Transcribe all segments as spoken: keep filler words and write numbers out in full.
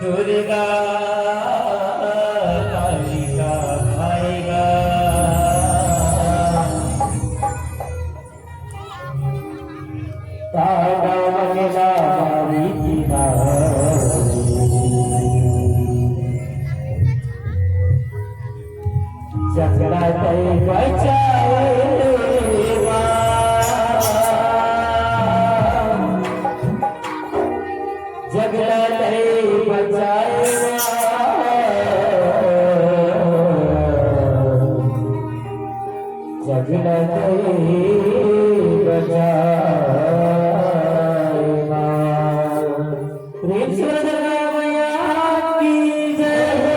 दुर्गा कालिका आएगा। तारा मंगला मारी की नारी। जगला तई बचाए माँ। जगला तई बचाए माँ। जगला तई बचाए माँ। प्रेम से बोलो दुर्गा मैया की जय हो।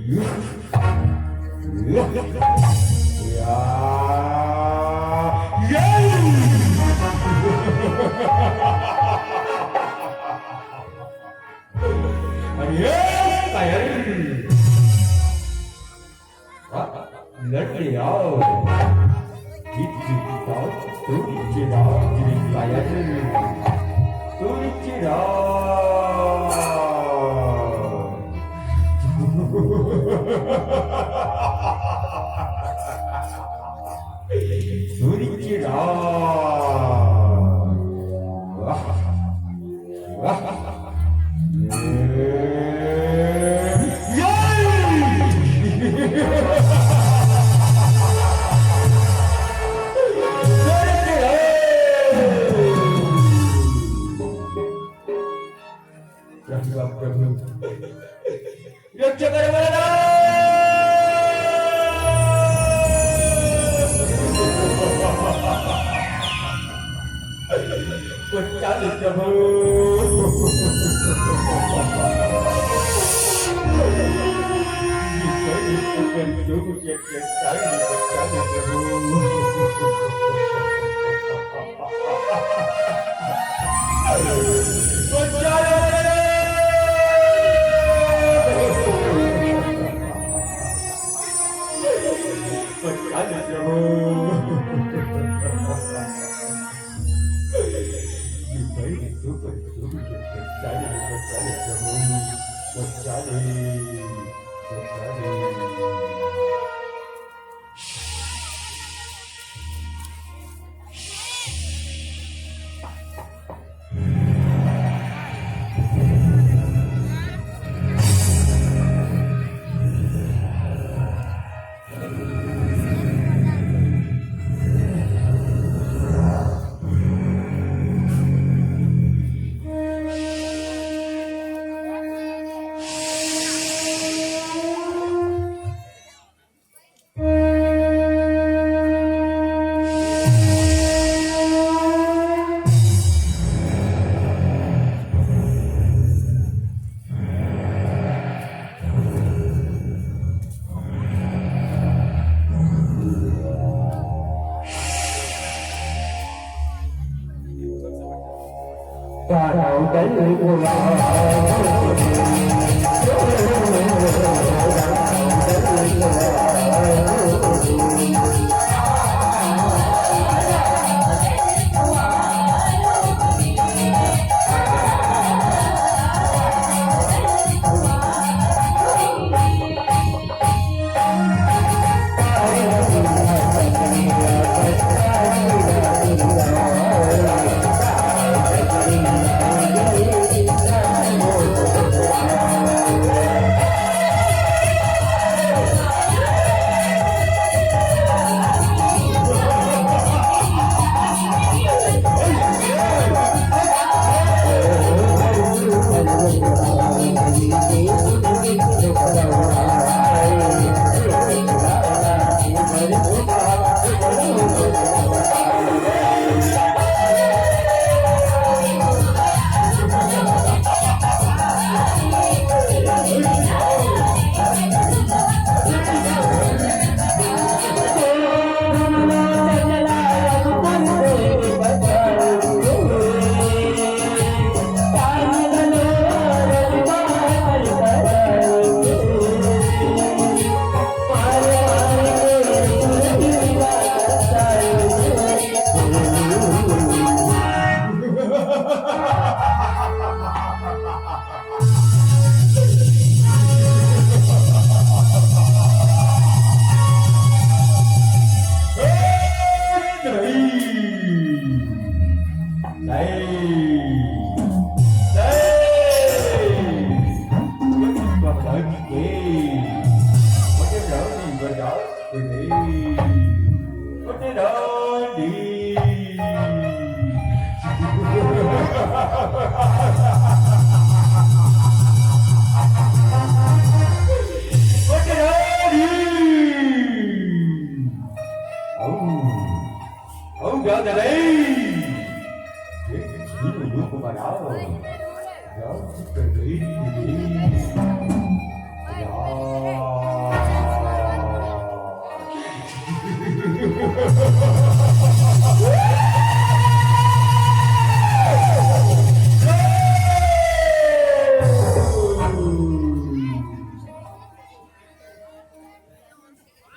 अरे, कायर। हाँ, लड़ ले आओ। जीत जीत जाओ, तू जीत जाओ, जीत कायर। तू जीत जाओ। सूरज राज। वाह। वाह। ये। सूरज राज। प्रभु, प्रभु। रक्षा करे वाला नाथ। बचा ले प्रभु।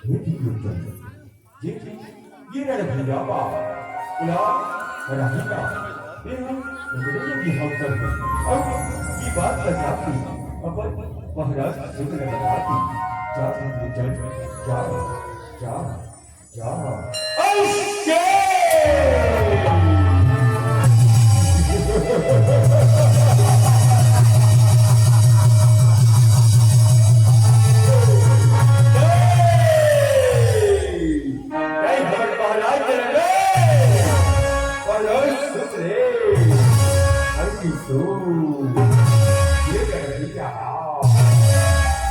ये ठीक रुक जाए। ये ठीक, ये रहा भैया बा। उला, राही बा। ये हम, ये हम कर दे। अब ये बात बता दी। अपन महाराज सुन ले बता दी। जा, जा, जा, जा। जा। ऐसे! जय हमर महाराज के रंगे। परोस सुत रे। अंकित। ये कर दिया।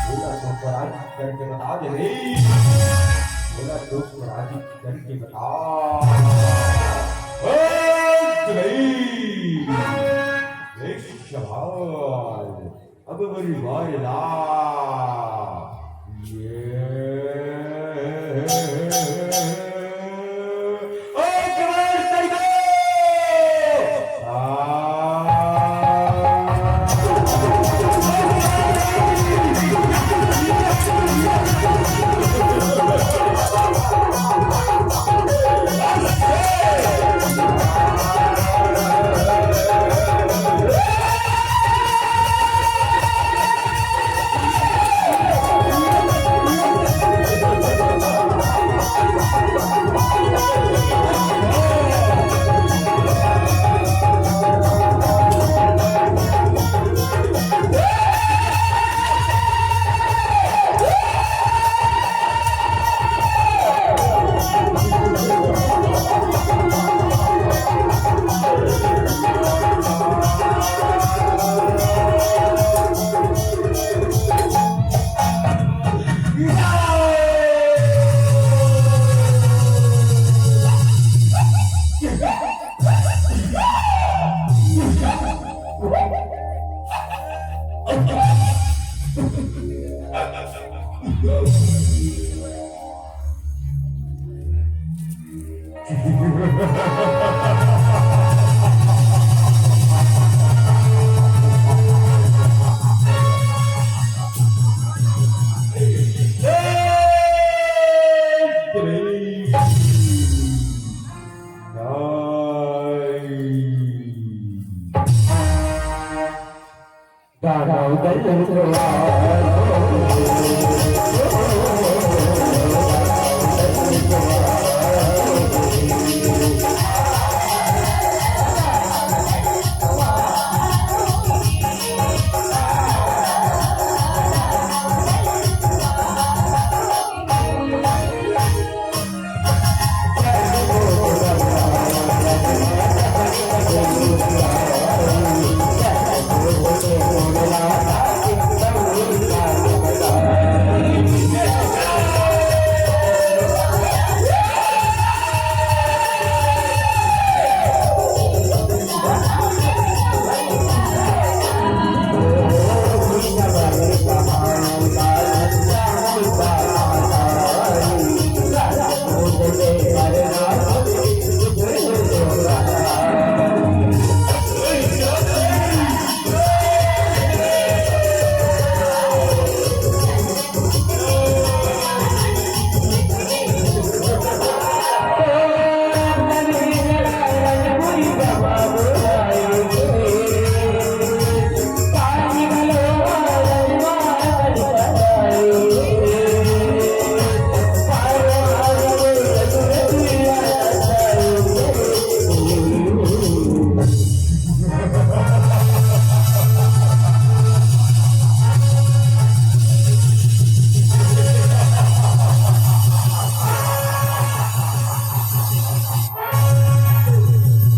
बोला तो पराजित करके बता दे रे। बोला तो पराजित करके बता। ओ, जय। एक सवाल। अब मेरी बारी ला। ये। ओ, जवान सैनिकों! आ।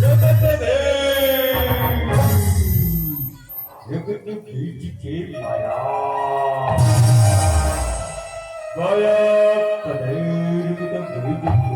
जगत में जगत बीज के माया, माया पदर में तो बीज के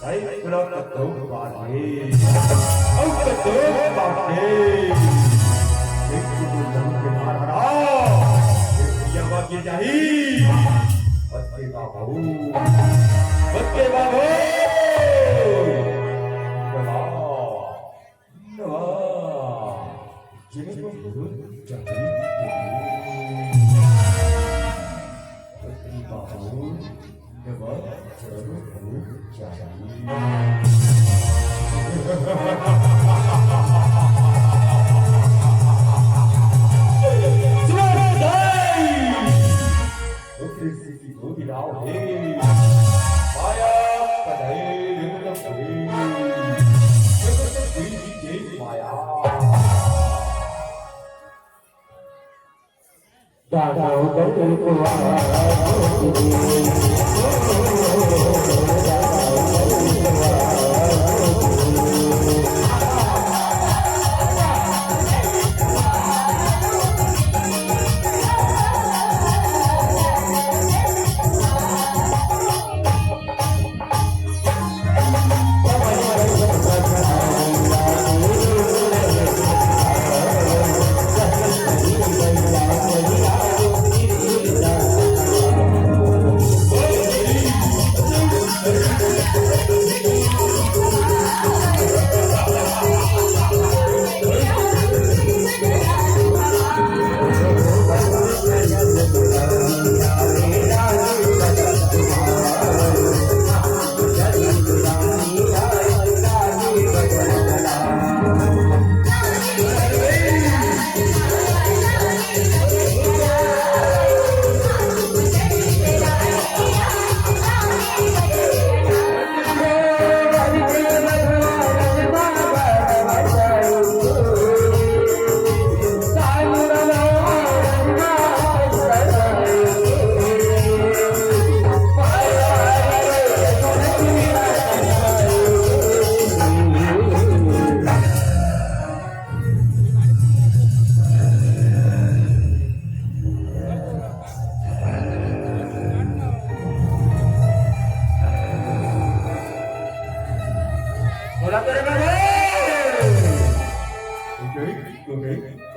कई पुरा कतौ बाटे, अउ कतौ बाटे। एक तो लहू के मार हरा, एक पिया बाकी जाही। बच्चे बाबू, बच्चे बाबू। नवा, नवा। जिनको गुरु जाही। बच्चे बाबू।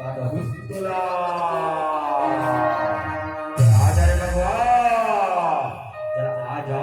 कहिस तोला। चल आजा रे मंगवा, चल आजा।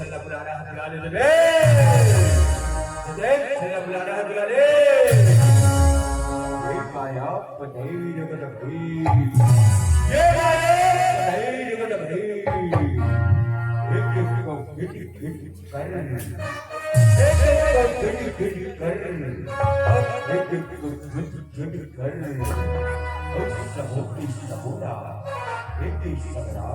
छल्ला बुलाना है, बुला ले रे। देख, छल्ला बुलाना है, बुला ले। ये माया पतई जगत भई। ये माया पतई जगत भई। एक एक को फिट फिट कर। एक एक को फिट फिट कर। एक एक को फिट फिट कर। और सबो की सबोरा। एक एक सबरा।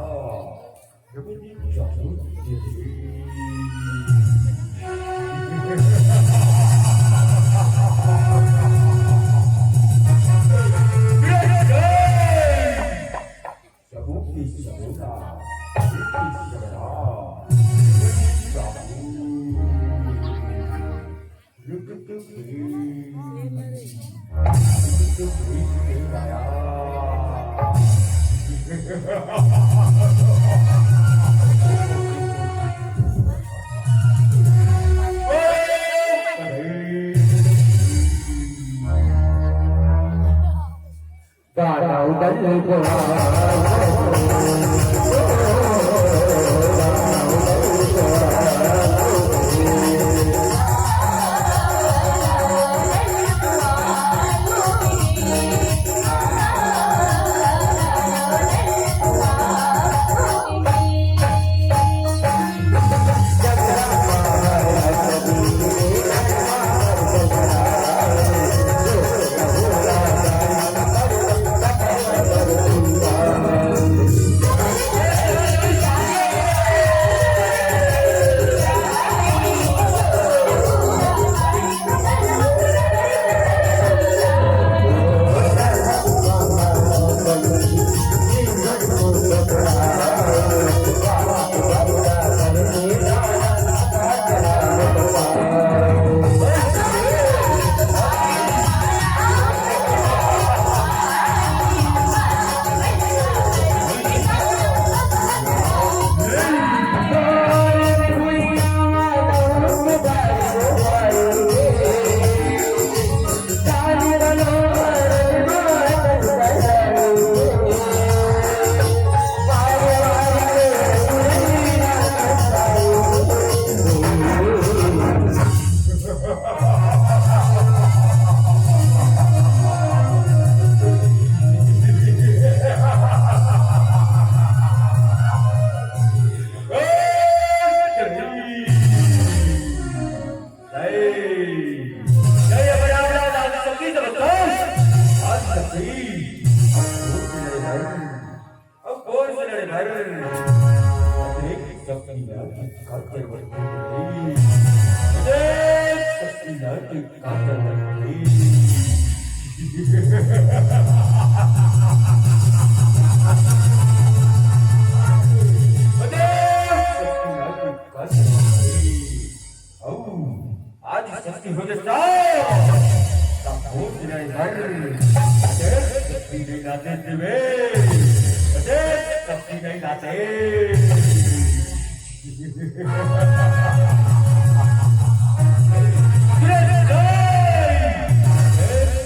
अब कौन से लड़े भाई? अब कौन से लड़े भाई? अब एक शक्तिमान की कातर बरती। एक शक्तिमान की कातर बरती। अरे शक्तिमान की कातर बरती। अऊ, आज शक्ति हो जैसा। तब वो सिलाई भर। अरे, शक्ति नहीं लाते थे वे। अरे, शक्ति नहीं लाते। अरे,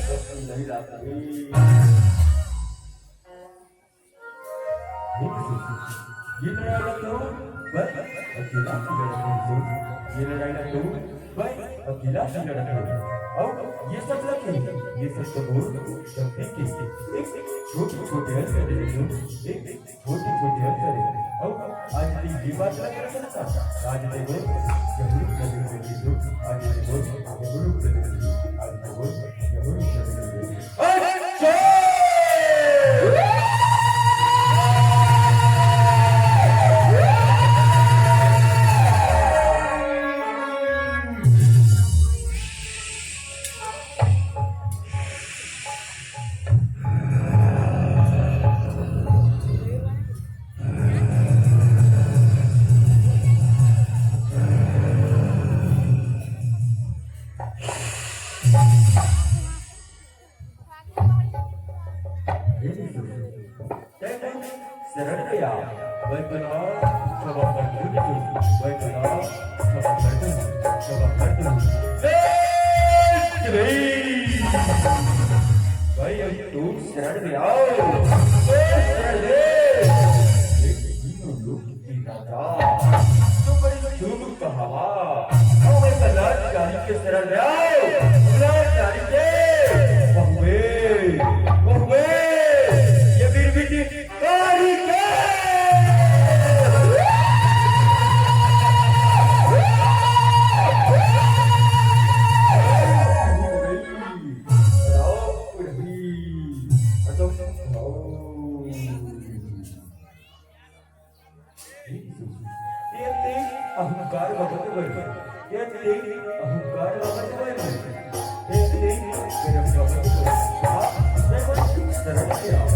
शक्ति नहीं लाते। ये लड़ाई ना तो मैं अकेला ही लड़ता हूँ। ये लड़ाई ना तो मैं अकेला ही लड़ता हूँ। और ये सब लगे, ये सब तो बोल सकते कि एक छोटे छोटे अंतर है, एक छोटे छोटे अंतर है। और आज ये बात लग रहा था, आज देखो, जरूर जरूर आज देखो, जरूर जरूर आज देखो, जरूर जरूर शरण गया। वैद्यनाथ, क्षमा कर दो मुझे। वैद्यनाथ, क्षमा कर दो, क्षमा कर दो। ए, भाई, अब तुम शरण में आओ। ए, शरण में। ये तीनों लोग के राजा। तुम कहावा। ओ भाई, प्रहलाद चारी के शरण में आओ। प्रहलाद चारी के। बहुए, बहुए, ये वीर विधि कारी के। आओ, रही। आओ। ये तेज अहंकार भगत बन, ये तेज अहंकार भगत बन, ये तेज गरम भगत बन। आप देखो, शरण के आओ।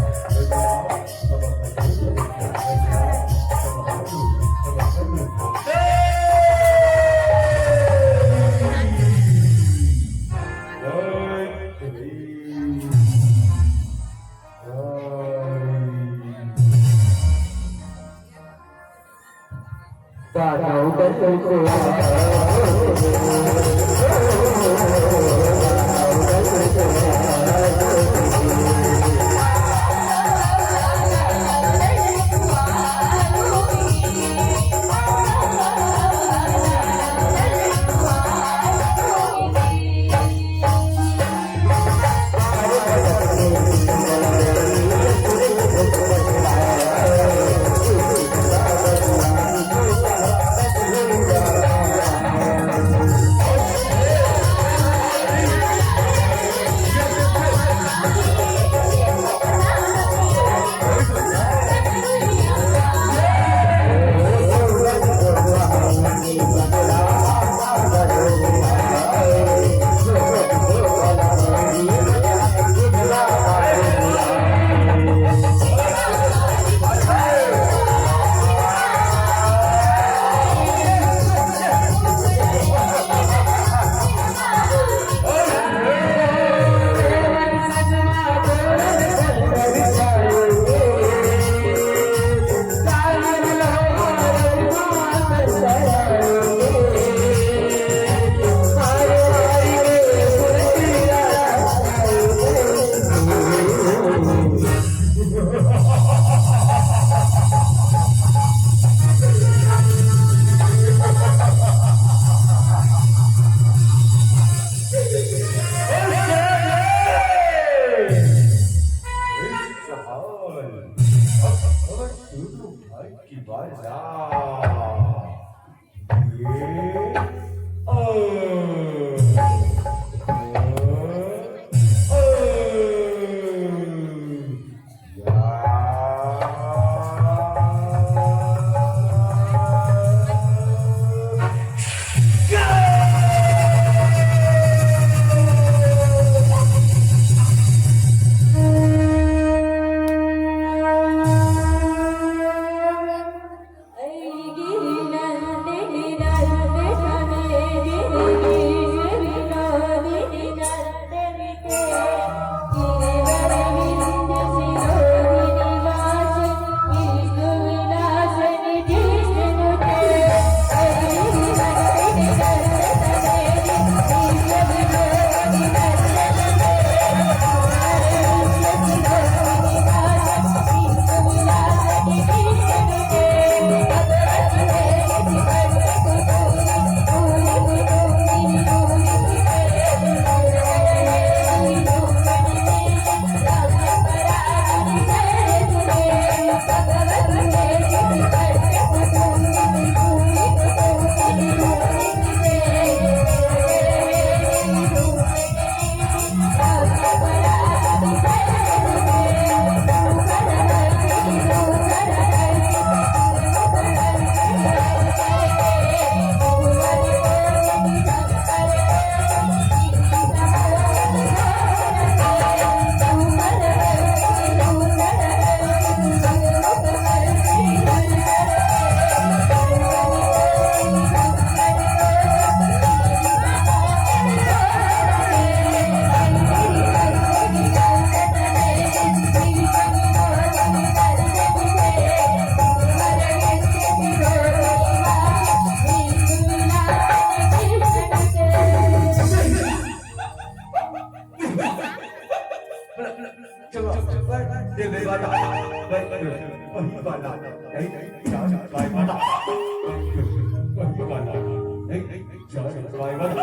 नहीं, नहीं, चार बाय बता। नहीं, नहीं, चार बाय बता।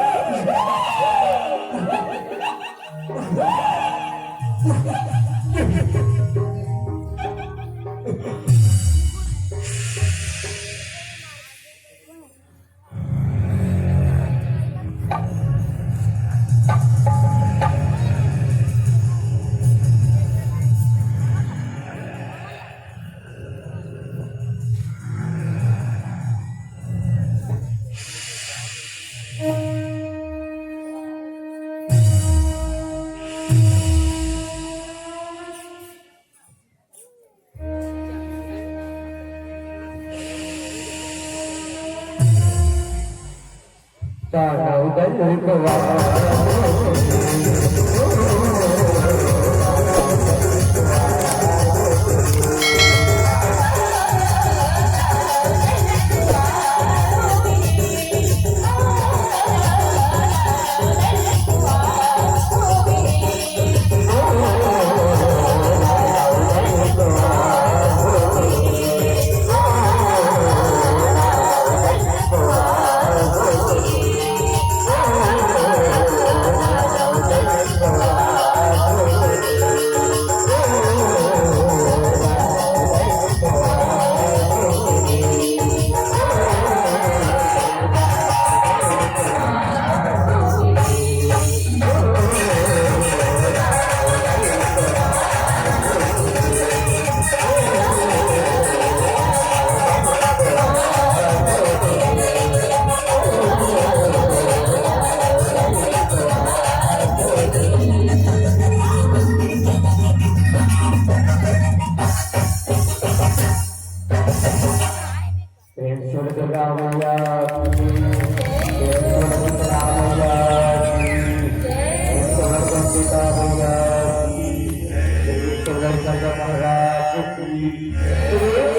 प्रेम से दुर्गा मैया की, प्रेम से दुर्गा मैया की, प्रेम से दुर्गा मैया की, प्रेम से दुर्गा महाराज की, प्रेम